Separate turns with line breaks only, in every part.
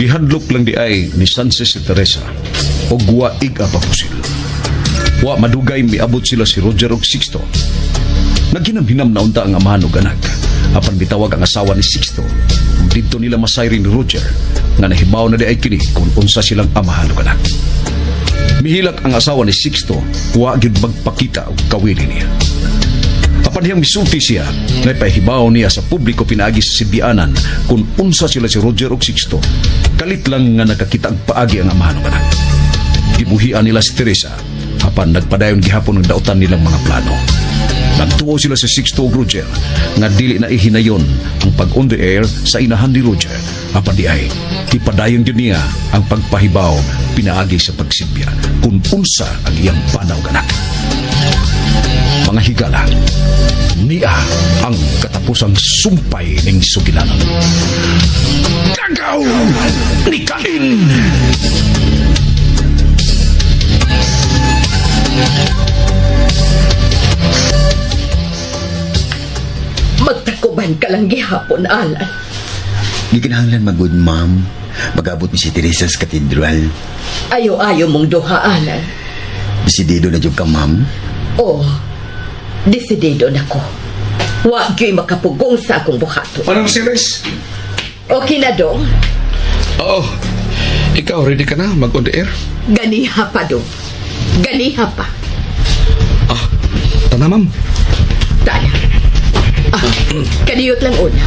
Gihadlok lang di ay ni Sanchez si Teresa og wa iga pa pusil. Wa madugay miabot sila si Roger og Sixto. Naghinam-hinam na unta ang amahan og anak. Apan bitawag ang asawa ni Sixto. Ug didto nila masayri ni Roger nga nahibaw na di ay kini kung unsa silang amahan og anak. Mihilak ang asawa ni Sixto, wa gyud magpakita og kawili niya. Apan dihang misulti siya, nga ipahibaw niya sa publiko pinaagi sa Sibianan kung unsa sila si Roger og Sixto. Kalit lang nga nakakita ang paagi ang amahan og anak. Gibuhian nila si Teresa, apan nagpadayon gihapon ang dautan nilang mga plano. Nagtuo sila si Sixto og Roger nga dili na ihinayon ang pag-on the air sa inahan ni Roger. Apan di ay, ipadayon gyud niya ang pagpahibaw pinaagi sa pagsibya kung unsa ang iyang bana og anak. Mga higala, niya ang katapusang sumpay ning sugilanon. Gagaw ni Cain!
Magtakuban ka lang gihapon, Alan.
Gikinahanglan magud, ma'am. Magabot mi si Teresa sa katedral.
Ayo-ayo mong duha, Alan.
Desidido na jud ka, ma'am?
Oo, desidido na ko. Wa gyud makapugong sa akong buhaton.
Manang Siles?
Okay na, dong?
Oo. Ikaw, ready ka na mag-on the air?
Ganiha pa, dong. Ganiha pa.
Ah, tana, ma'am.
Tana. Ah, kaniyot lang una.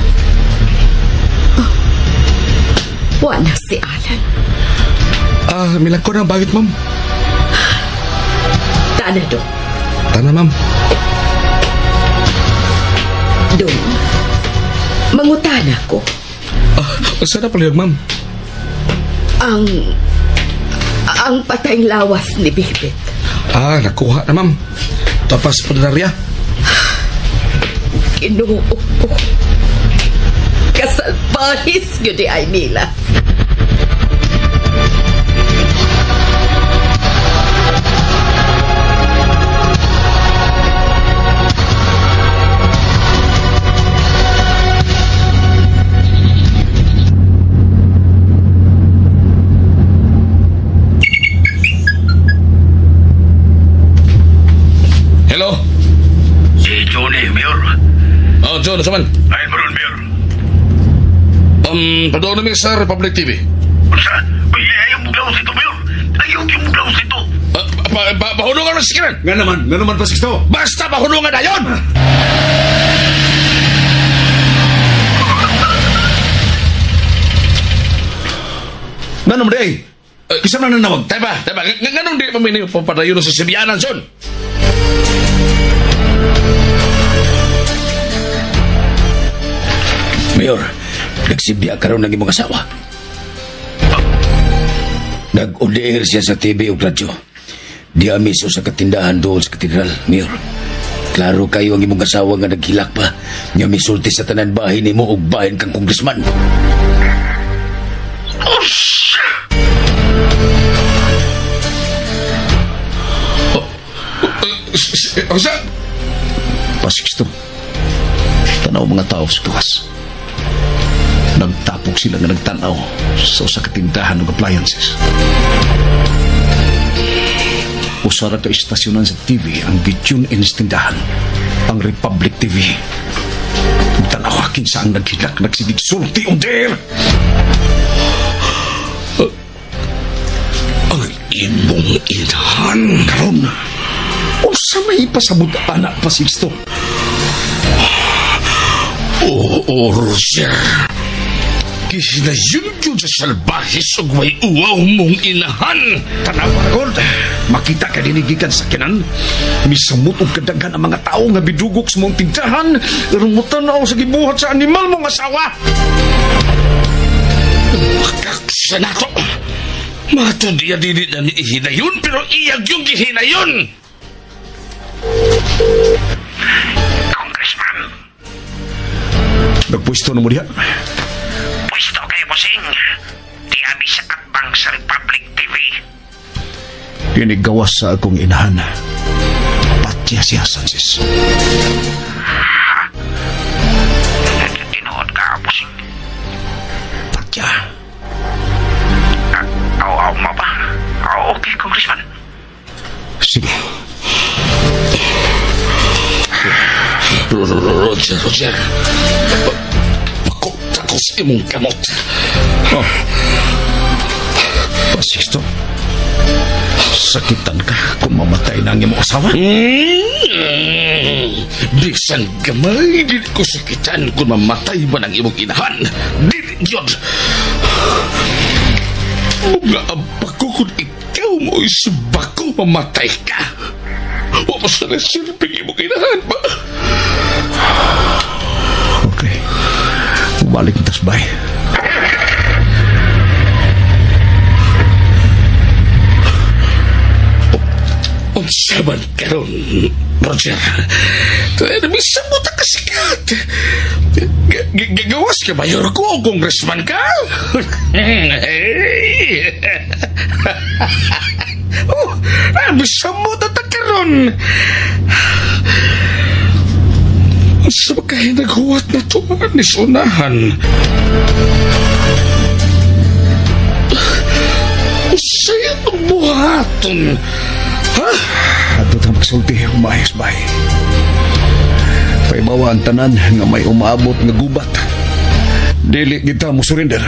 Ah, wa na si Alan.
Ah, milag ko na ang bagit, ma'am.
Tana, dong.
Tana, ma'am.
Dong, mangutana ko.
Ah, saan na pala yun, ma'am?
Ang patayng lawas ni Bibit.
Ah, nakuha na, ma'am. Tapas punerarya.
Kinuo ko. Kasalpahis yun di ay nila.
Hello?
Si Johnny, Mayor.
Oh, John, ano man?
Ay, Maron, Mayor.
Padoon namin sa Republic TV.
Unsa? Uy, ayaw mong laos ito, Mayor. Ayaw mong laos ito.
Pahulungan mo si Kiran.
Nga naman pa, Sixto.
Basta pahulungan na yun!
Nga naman, eh. Kisa na nanawag.
Teba. Nga nung di pa padayon sa Sibianan, John.
Mayor, nagsibya karon ng imong asawa. Nag-on-air siya sa TV o radyo. Di amiso sa katindahan doon sa katedral, Mayor. Klaro kayo ang imong asawa nga naghilak pa. Nga misulti sa tanan bahin nimo og bahin kang kongresman.
Unsa?
Pasixto. Tanaw mga tao sa tuwas. Nagtapok sila nga nagtanaw sa usa ka tindahan og appliances. Usa ra ka istasyonan sa TV ang gi-tune in sa tindahan, ang Republic TV. Tanaw kinsa ang naghilak, nagsigig sulti on there.
Ang imong inahan
karon. Unsa may pasabot ana pa, Sixto?
Oo, Roger. Kihinayon yun sa salbahis ug may uwaw mong inahan.
Tanaw na, Gold. Makita ka dinigikan sa kinan. Misamot og kadaghan ang mga tao nga bidugok sa mong tindahan. Rumutanaw sa gibuhat sa animal mong asawa.
Makaksa na to. Matod iya dili na ni ihinayon, pero iyag yung gihinayon.
Congressman.
Nagpwesto na mo diha.
Pwesto kayo, Bossing. Di abi sa atbang sa Republic TV.
Kinigawas sa akong inahan. Patya siya, Sanchez.
Tinuod ka, Bossing.
Patya.
Oh, ba? Okay, Congressman.
Sige.
Roger, Roger. Pako sa imong kamot.
Oh. Pa, Sixto. Sakitan ka kung mamatay na ang imong asawa?
Bisan gamay, dili ko sakitan kung mamatay man ang imong inahan. Dili yun. Mga abako kung ikaw mo'y subako mamatay ka. Wa pa sa nasilbing imong inahan ba?
Okay. Balik na tas, bay.
Unsa man karon, Roger? Bisa mo ta kasikat. Gagawas ka, mayor ko o congressman ka? Oh, bisa mo ta karon. Unsa ba kay naghuwat na to ni sunahan? Unsa itong buhaton? Ha?
Ato ta magsulti, umayos, bay. Paibawa ang tanan nga may umaabot nga gubat. Dili kita mo surrender.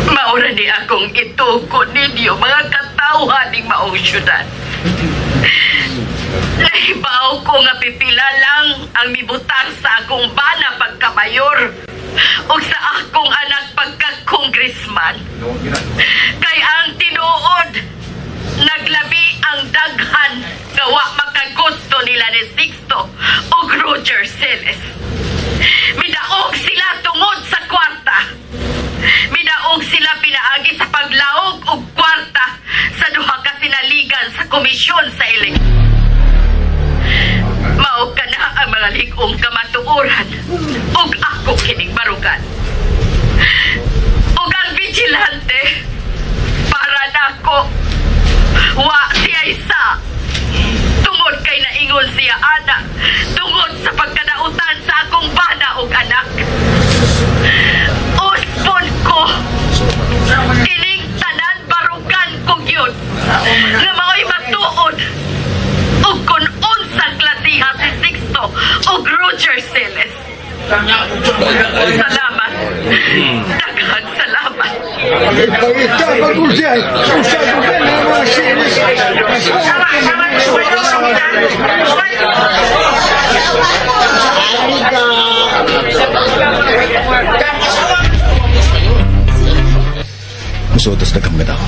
Maura ni akong ituko ninyo mga katawhan ning maong syudad. Nahibaw ko nga pipila lang ang mibutang sa akong bana pagkamayor o sa akong anak pagka-congressman. Kay ang tinuod, naglabi ang daghan nga wa makagusto nila ni Sixto o Roger Celes. Midaog sila tungod sa kwarta. Midaog sila pinaagi sa paglaog og kwarta sa duha ka sinaligan sa komisyon sa eleksyon. Mao kana ang mga lig-ong kamatuoran ug ako kining barugan. Ug ang vigilante para nako wa siya isa tungod kay naingon siya ana tungod sa pagkadautan sa akong bana ug anak. Uspon ko kining tanan barugan kog yun nga mao'y matuod ug kun unsang klasiha si Sixto ug Roger Celes. Salamat. Daghang salamat.
Musutos na kang mga tao.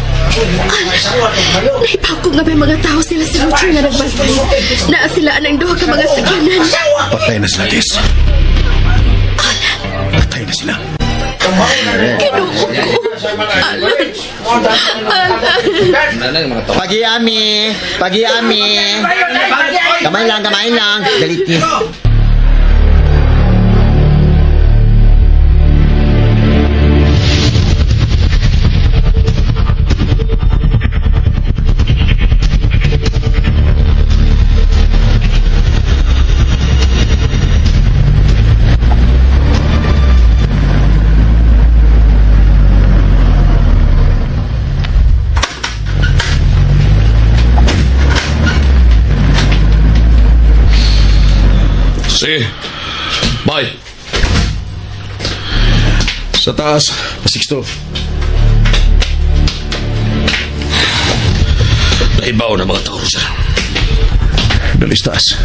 Nahibaw ko nga may mga tao sila si Roger nga nagbantay. Naa sila anang duha ka mga sakyanan.
Patay na sila, Tess. Patay na sila.
Kinuo ko. Alan. Alan.
Pag-iami. Pag-iami. Kamay lang, kamay lang. Dalitis.
Sige. Bye.
Sa taas, Sixto.
Naibaw na mga tao, Roger.
Dalis taas.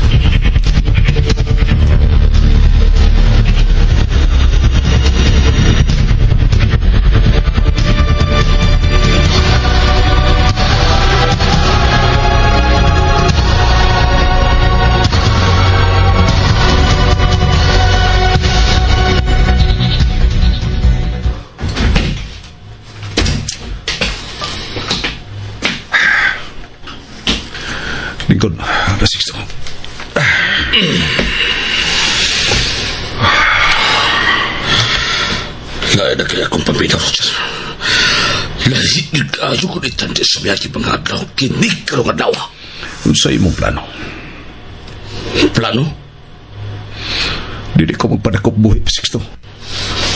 Lain na kaya akong pamilya, Roger. Lahi kayo kung itandi sa miyaki mga adlaw. Kinig karong adlaw.
Unsa imong plano?
Plano?
Dili ko magpadakop buhi pa, Sixto.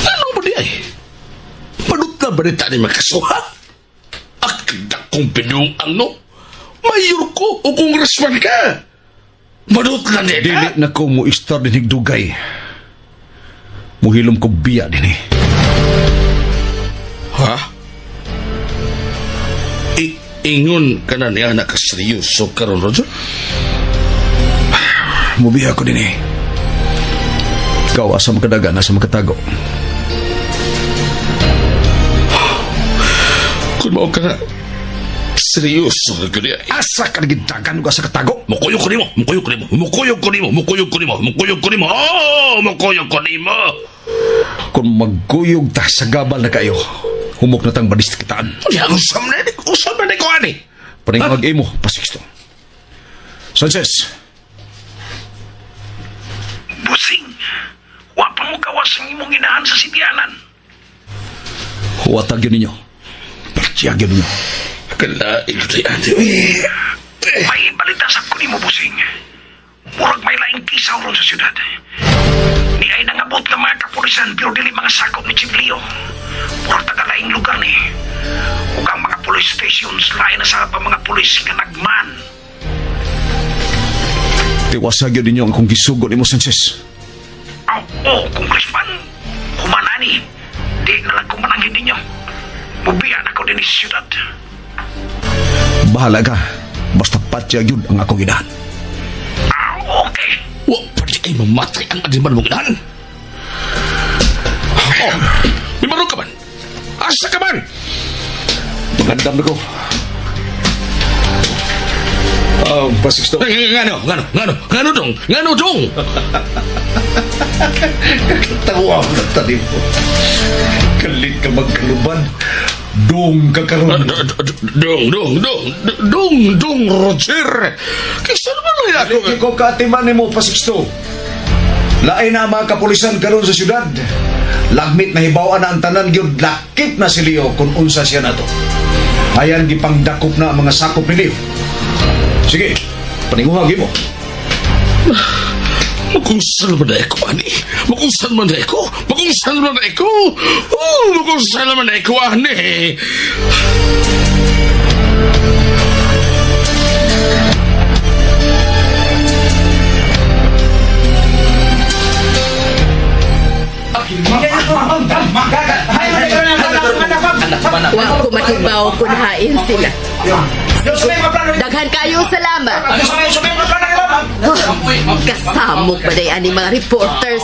Ano ba di ay? Panot na ba nita ni makasuha? Akda kong binuang, no? Mayor ko o congressman ka. Manot na nila.
Dili na ko mo istar din higdugay. Muhilom ko biya din eh.
Ha? Ingon ka na niya nakaseryoso karon, Roger?
Mubiya ko din eh. Ikaw, asa makadagan, asa makatago.
Kung mao ka na, seryoso ka niya.
Asa ka nagidagan o asa katago?
Mukuyog ko nimo, mukuyog ko nimo, mukuyog ko nimo, mukuyog ko nimo, mukuyog ko nimo, oh, mukuyog ko nimo.
Kung magkuyog ta sa gabal na kayo, humok na tang badis kitaan.
Unya, usam na ni ko, ani.
Paningwag imo, Pasixto. Sanchez.
Busing, wa pa mo gawas ang imong inahan sa sitianan.
Huwatag yun ninyo. Patyag yun ninyo.
Kalain ko tayo, ani.
May balita sa ko nimo, Busing. Murag may laing kisaw ron sa syudad. Ni ay nangabot ng mga kapulisan pero dili mga sakop ni Chief Leo. Murag taga-laing lugar ni. Ug ang mga police stations lain na sa mga pulis nga nagman.
Tiwasag yun ninyo ang akong gisugo nimo, Sanchez.
Oh, oh, Congressman. Humanani. Di na lang kumanangin ninyo. Mubiya na ko din sa syudad.
Bahala ka. Basta patyag yun ang akong inahan.
Ah, okay.
Wa pa di ay mamatay ang animal mong inahan. Oh, may marunong ka man. Asa ka man?
Magandam na ko. Pasixto.
Ngano, ngano dong?
Katawa mo na tanim mo. Kalit ka magkaluban. Dong ka karon.
Dong, Roger. Kaysa naman lang ako.
Hindi ko kaatiman nimo, Pasixto. Lain na ang mga kapulisan karon sa syudad. Lagmit na hibawan na ang tanan gyud, lakip na si Leo kung unsa siya nato. Ayan gipangdakop na ang mga sakop ni Leo. Sige, paninguha gyud mo.
Magungsan man na ako, ani. Magungsan man na ako. Magungsan man na ako. Oh, magungsan man na ako, ani.
Wa ko mahibaw kung hain sila. Daghan kayo salamat. Kasamok ba day ani mga reporters?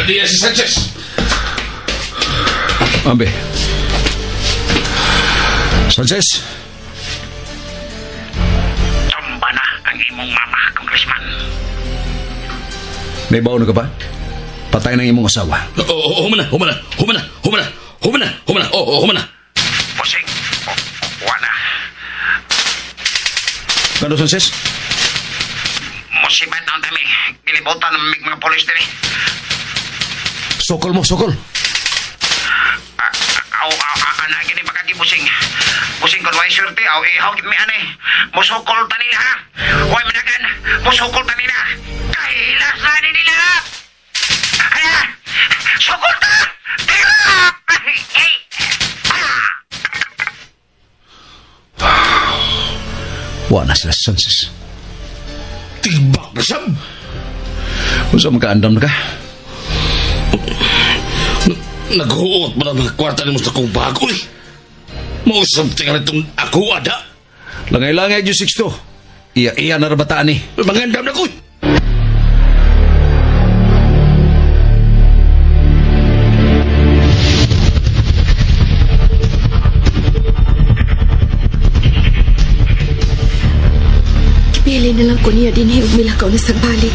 Diya si Sanchez.
Ambe. Sanchez.
Tumba na ang imong mama, Congressman.
May baon ka ba? Patay ng imong asawa.
Oo, humana. Oo, humana.
Busing, wala.
Kano, Sanchez?
Musibat na kami. Gilibutan ng mga polis din eh.
Sokol mo, sokol.
Anak, gini baka gibusing. Busing kon way surte, aw ihaw mi ane. Musukol ta nila, ha? Way managan, musukol ta nila. Kailas na ni nila. Hala, sukol ta! Tira!
Wa na sila, Sanchez.
Tibak na sab.
Unsa makaandam na ka?
Naghuot ba ng mga kwarta ni mo sa kong bago eh? Mausap tinga nitong ako, ada.
Langay-langay, Diyos Sixto. Iya-iya na rabataan eh.
Magandam na ko eh.
Dili na lang ko niya dinhi ug milakaw na sa balik.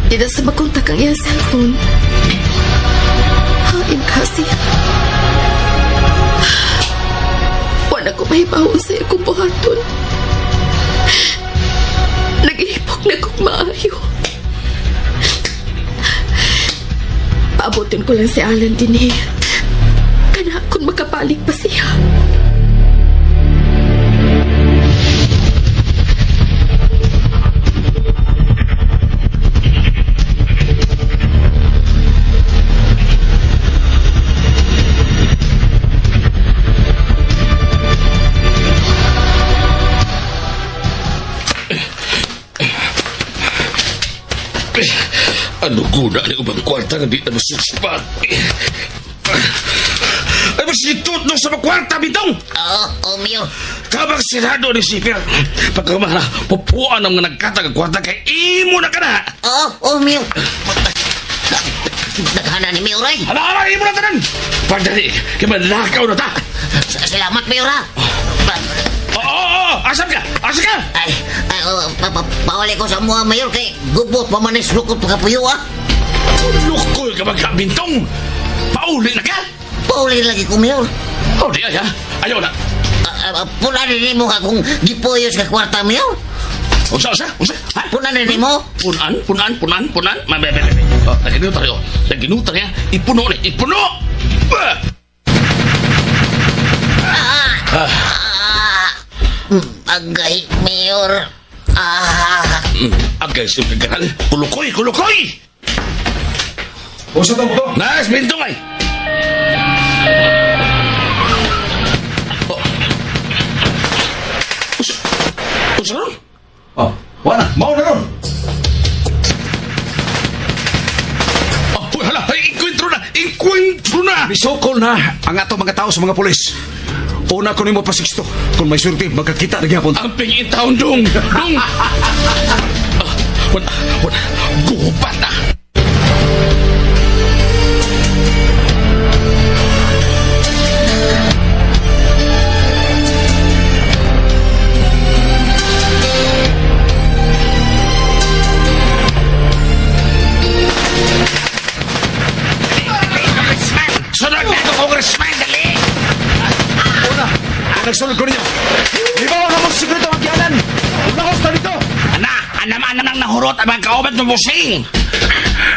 Di na sa makontak ang iyang cellphone. Hain ka siya. Wala ko mahibaon sa akong buhaton. Nag-ihipok na kong maayo. Paabotin ko lang si Alan dinhi. Kana kung makabalik pa siya.
Ano guna ni ubang kwarta nga di na masuspat? Ay, masitut no sa mga kwarta, bitong!
Oo, Mayor.
Kabang sirado ni Sipir. Pagkamana, pupuan ang mga nagkatag ang kwarta kay imo na ka na!
Oo, Mayor. Naghana ni Mayor ay.
Hala, imo na tanan! Pagdali, kay malakaw na ta!
Salamat, Mayor ha.
Oo, asam ka! Asam ka!
Ay, pawali ko sa mga Mayor kay gubot pamanis lukot pagkapuyo ah.
Lukoy ka magkabintong! Pauli na ka!
Pauli lagi ko, Mayor.
Oh, di ay ha? Ayaw na.
Puna rin mo ka kung gipuyos ka kwarta, Mayor.
Unsa? Ha?
Puna rin mo?
Punan. Mabe. Oh, naginutar yo. Naginutar niya. Ipuno ni, ipuno!
Agay, Mayor.
Agay, siyang kagaral. Kulukoy!
Usa ta mo to?
Nice, bintong ay! Usa ron?
Oh, wala. Mao na ron.
Oh, hala. Ay, inkwentro na!
Misukol na ang ato mga tao sa mga pulis. Una ko nimo pa Sixto. Kung may surti, magkakita na gyapon.
Ang pingin taon, dong! Dong! Wala. Gubat na! Sunod na ito, Congressman! Dali!
Una, nagsunod ko ninyo. Ibaw na mo sa sikreto ang kianan. Unahos na dito.
Ana, nang nahurot ang mga kaobat ng busing.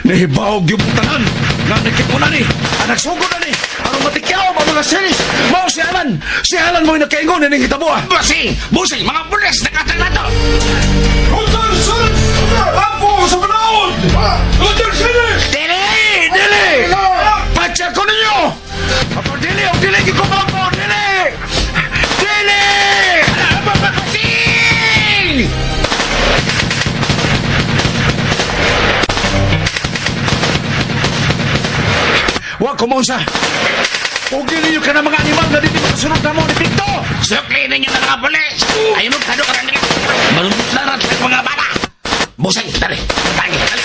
Nahibaw yung tanan. Nga nakipuna ni, ang nagsugod na ni, aron matikyaw ang mga sinis. Mao si Alan. Si Alan mo'y nakaingon na ning hitabo.
Busing, mga pulis, nakatang na to.
Roger Sinis! Apo sa panahon! Roger Sinis!
Dili!
Dili! Patsa ko ninyo! Apo, dili! O dili! Gikumapo! Dili! Dili!
Busing!
Wa ko maunsa. Huwag ninyo ka na mga animal na dili makasunod na mo ni Picto!
Sukli ninyo na mga pulis! Ayaw mo kado ka na nila! Malungkot na rin sa mga bata! Busing! Dali! Dali! Dali!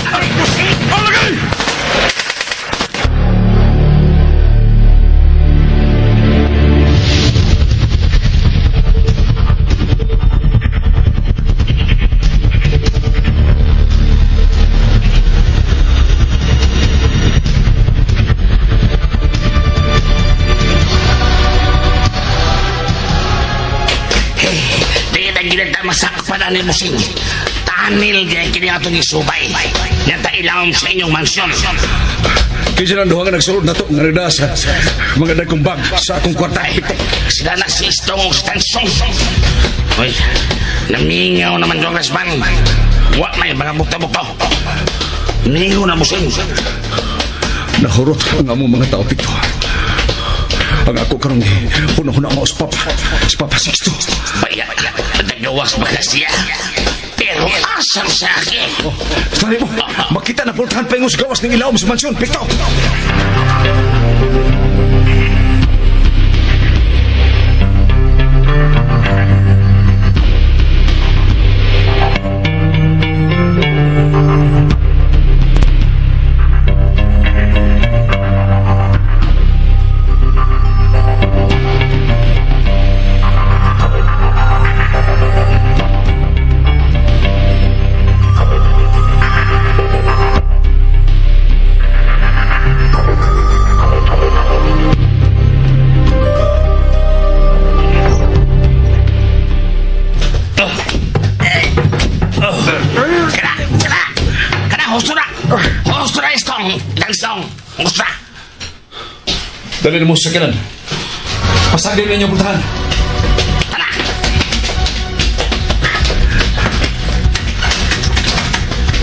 Dali! Busing!
Alagay!
Masakpan ni Busing. Tanil diyan kini atong isubay. Nyata ilawom sa inyong mansyon.
Kaya nang duha nga nagsulod na to nga nagda sa mga dagkong bag sa akong kwarta.
Sila na si Istong o si Tansong. Hoy, namingaw naman, Congressman. Wa may mga bukto-bukto. Mingaw na Busing.
Nahurot ang among mga tao, Picto. Ang ako karong huna-huna ang si Papa. Si Papa Sixto.
Baya, nagawas ba siya? Pero asam sa akin.
Oh, sorry mo, makita na pultahan pa yung gawas ng ilawom sa mansyon, Picto.
Tangsong! Musta?
Dali na mo sa kanan. Pasagin ninyo puntahan.
Tara!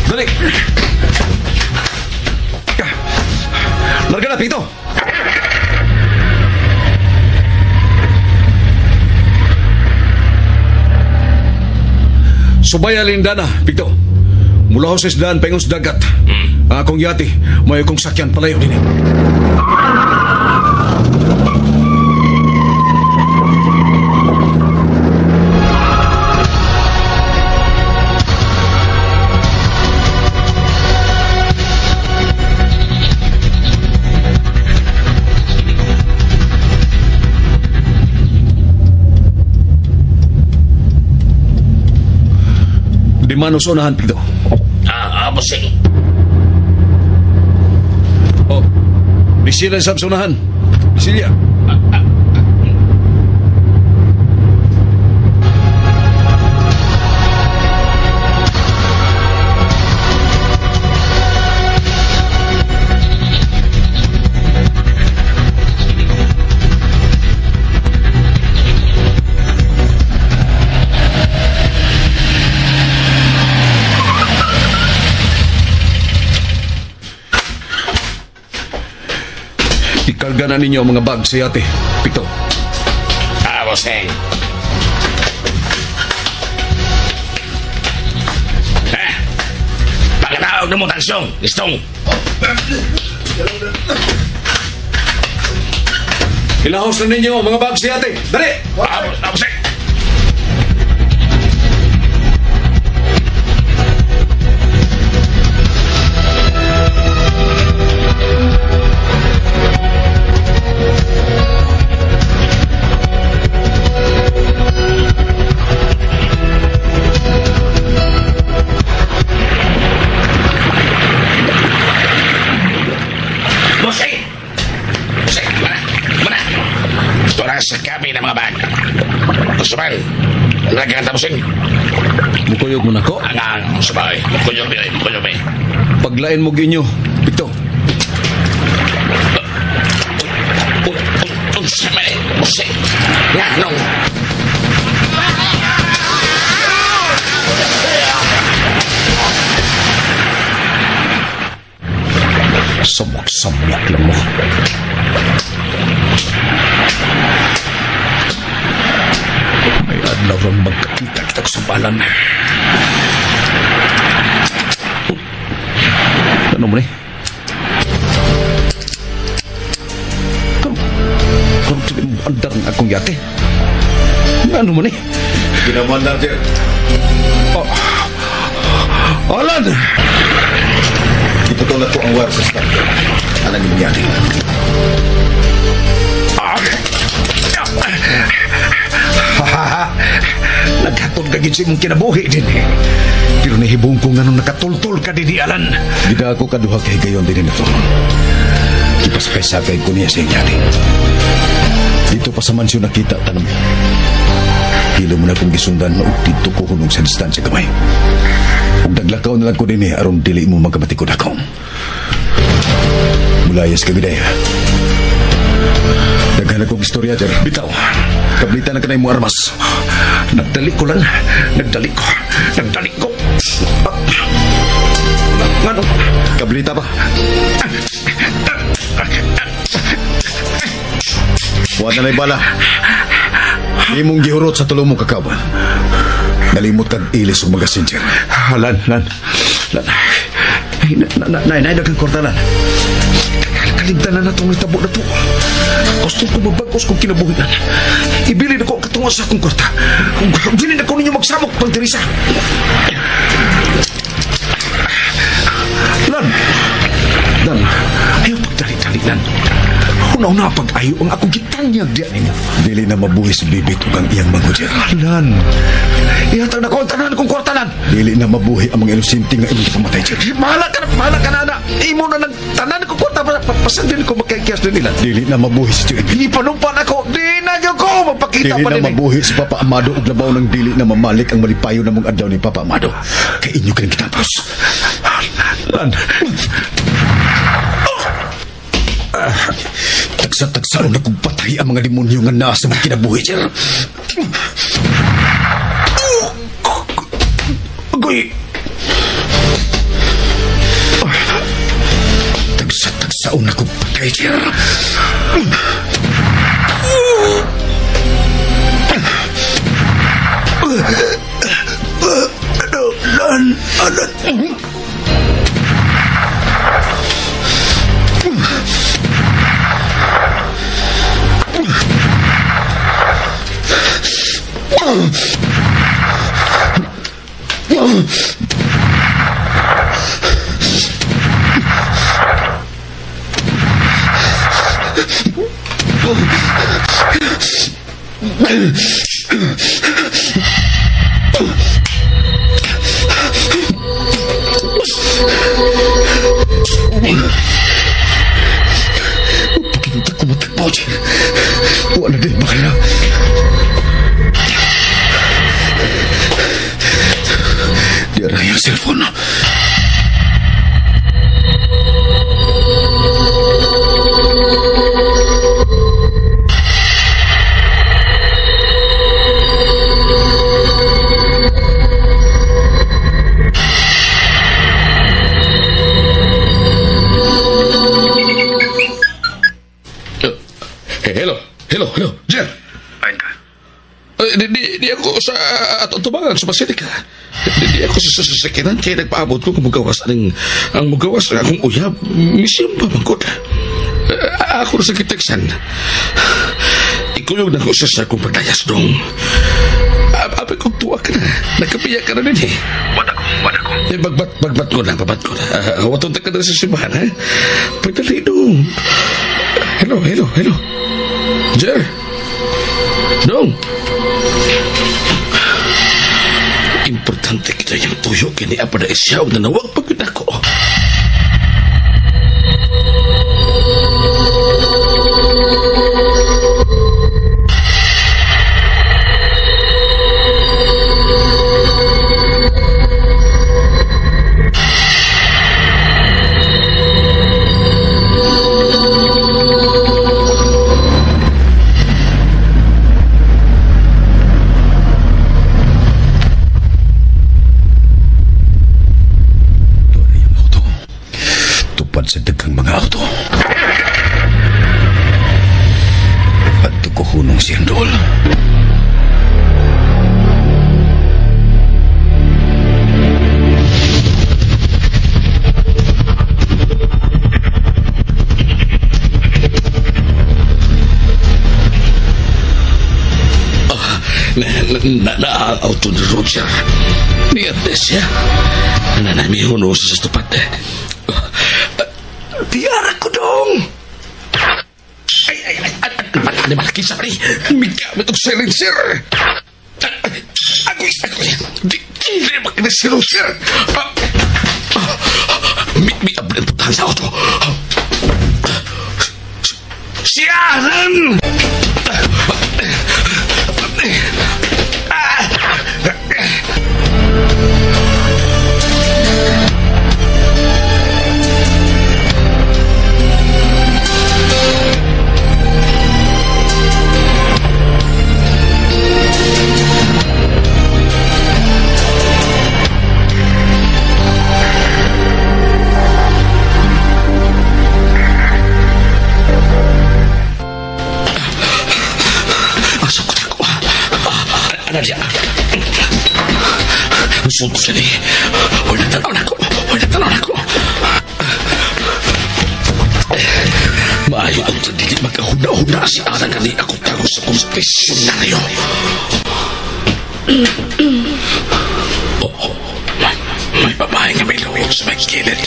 Dali! Larga na, Pito! Subaya lindana, Pito. Mula ho sa isdaan, paingon sa dagat. Ang akong yati, may akong sakyan palayo din. Di manos unahan, Pito.
Busing.
Oh, di sila sa unahan. Di sila. Ikarga na ninyo ang mga bag sa yate, Pito.
Busing. Pagkatawag na mo, Tangsong. Istong.
Ilahos na ninyo ang mga bag sa yate. Dali!
Busing. Sa kami ng mga bag. Kusumay, nagkanta mo sing.
Mukuyog mo na ko?
Ang sabay. Mukuyog mi, mukuyog mi.
Paglain mo ginyo, Pito.
Unsa man, busing. Nga, nung.
Samok-samok lang mo. May adlaw rang magkakita kita sa balan. Ano mo ni? Karon sige mo andar ang akong yate. Ano mo ni?
Ginamandar, sir.
Oh. Alan!
Iputol na ko ang wire sa starter. Alam niyo yate.
Naghatod ka gid sa imong kinabuhi din eh. Pero nahibong ko nga nung nakatultol ka din, Alan.
Gida ako kaduha kay gayon din ni Flor. Ipasakay-sakay ko niya sa inyati. Dito pa sa mansyon nakita tanong. Hilo mo na kong gisundan og dito ko hunong sa distansya gamay. Ug naglakaw na lang ko din eh, aron dili mo magkamatikod ako. Mulayas ka gid. Daghan akong istorya, Jer.
Bitaw.
Kablitan na kanay mo armas.
Nagdali ko lang. Nagdali ko. Nagdali ko. Ngano?
Kablita pa. Wa na na'y bala. Imong gihurot sa tulo mong kakawan. Nalimot kag ilis ug magasin, Jer.
Lan, lan. Lan. Ay, na, daghang kwarta, lan. Kalimtan na natong itabo na to. Gusto ko mabagos kong kinabuhian. Ibili na ko ang katunga sa akong kwarta. Dili na ko ninyo magsamok pang Teresa. Lan! Lan, ayaw pagdali-dali, Lan. Una-una pag-ayo ang akong gitanyag diyan ninyo.
Dili na mabuhi si Bibit ug ang iyang manghudyar.
Lan, ihatag na ko ang tanan kong kwarta, Lan.
Dili na mabuhi ang mga inosente nga imong pamatay, Jer.
Bahala ka na, bahala ka na, anak. Imo na ng tanan ko kwarta para pasan din ko makikiyas din nila.
Dili na mabuhi si Tio Emil.
Ipanumpan ako, di na gyud ko magpakita
Dili
pa
na
din.
mabuhi si Papa Amado ug labaw ng dili na mamalik ang malipayo na mong adlaw ni Papa Amado. Kay inyo kining kitapos.
Lan.
Tagsa-tagsa na kong patay ang mga demonyo nga naa sa mga kinabuhi, Jer. Agoy! Tagsa-tagsaon na kong patay, Jer. Lan, alat. Pakinta ko matakbo, Jer. Wala din bakala. Di ara yung cellphone.
Hello, Jer.
Ayon ka.
Di ako sa tubangan sa Basilica. Di ako sa sasakyanan kaya nagpaabot ko kung mugawas ang mugawas ang akong uyab. Misimba bangkod. Ako na sa kiteksan. Ikuyog na ko sa akong paglayas dong. Abi kong tuwa ka na. Nagkapiya ka na din eh.
Wad ako.
Eh, bagbat ko na. Watong ka na sa simbahan, ha? Pagdali dong. Hello. Jer. Dong. Importante kita yung tuyo kini apa na isyaw na nawag pagod ako.
Sa daghang mga auto. At tukuhunong siyang dool.
Na-auto ni Roger. Ni Ates siya. Nanamihuno sa tupad. Tiara ko dong! Ay, ano malaki sa pari? Migamit og silencer! Agoy! Di makina silencer! Mi abli ang putahan sa auto. Si Alan! Sulto sini. Wala tanaw na ko. Maayo ang dili magkahuna-huna si Alan kani ako tago sa konfesyonaryo. Oh, may babae nga may lawig sa may kilid.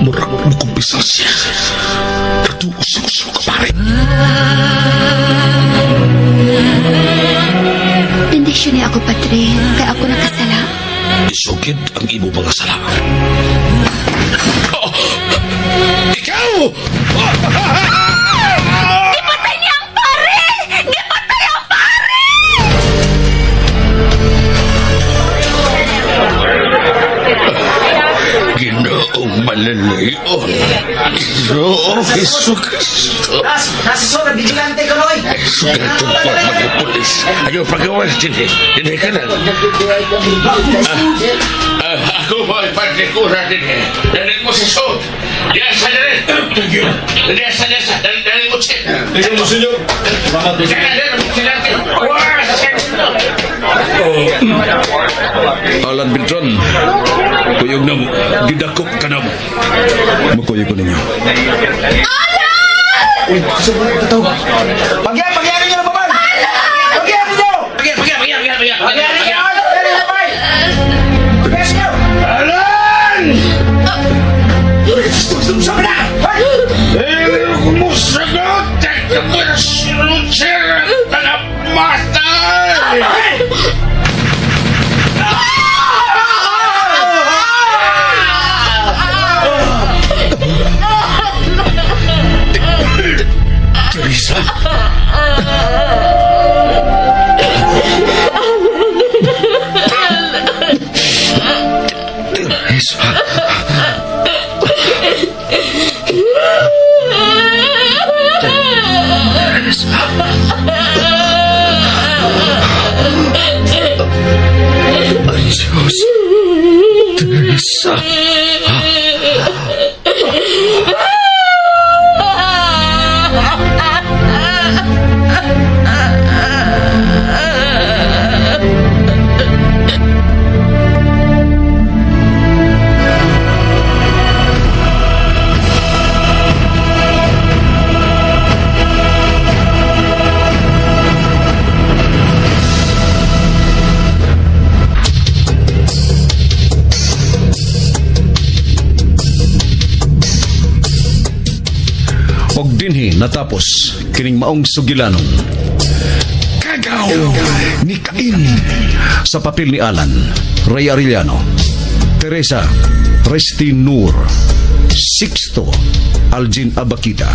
Murag mukumpisal siya. Natuos ako sa kapare.
Bendisyon niya ako, Padre, kaya ako nakasala.
Isugid ang imo mga sala. Oh, ikaw!
Gipatay niya ang pare! Gipatay ang pare!
Ginoong Malalayon. Ginoo Jesucristo.
Nasa na vigilante ko, Roy.
Sugatong pa mga pulis. Ayaw pagawas din eh. Dinhi ka lang. Ako mo ipatikura din eh. Dalhin mo si Sod. Diyan sa dalhin. Thank you. Diyan sa diyan sa. Dalhin mo si.
Thank you, senyor.
Vigilante.
Alan Beltran, kuyog na mo, gidakop ka na mo.
Makuyog ko ninyo.
Pagyan, pagyanin niyo na babal! Pagyanin niyo!
Pagyan, pagyan, pagyan, pagyan, pagyan.
Pagyanin niyo! Pagyanin niyo, babal! Pagyanin niyo!
Alan!
Saan na?
Eh, kumusagot! Teka mo mga matay! Teresa! Teresa! Teresa! Ay, Diyos! Teresa!
Og dinhi natapos kining maong sugilanon. Kagaw ni Cain sa papel ni Alan, Ray Arellano, Teresa, Resti Nur, Sixto, Aljin Abakita,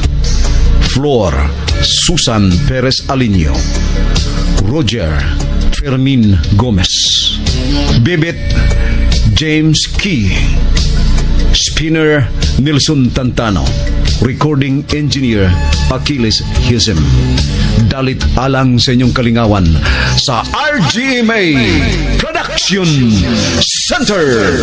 Flor, Susan Perez Alinio, Roger, Fermin Gomez, Bibit, James Key, Spinner, Nelson Tantano, Recording Engineer, Achilles Hisem. Dalit alang sa inyong kalingawan sa RGMA Production Center.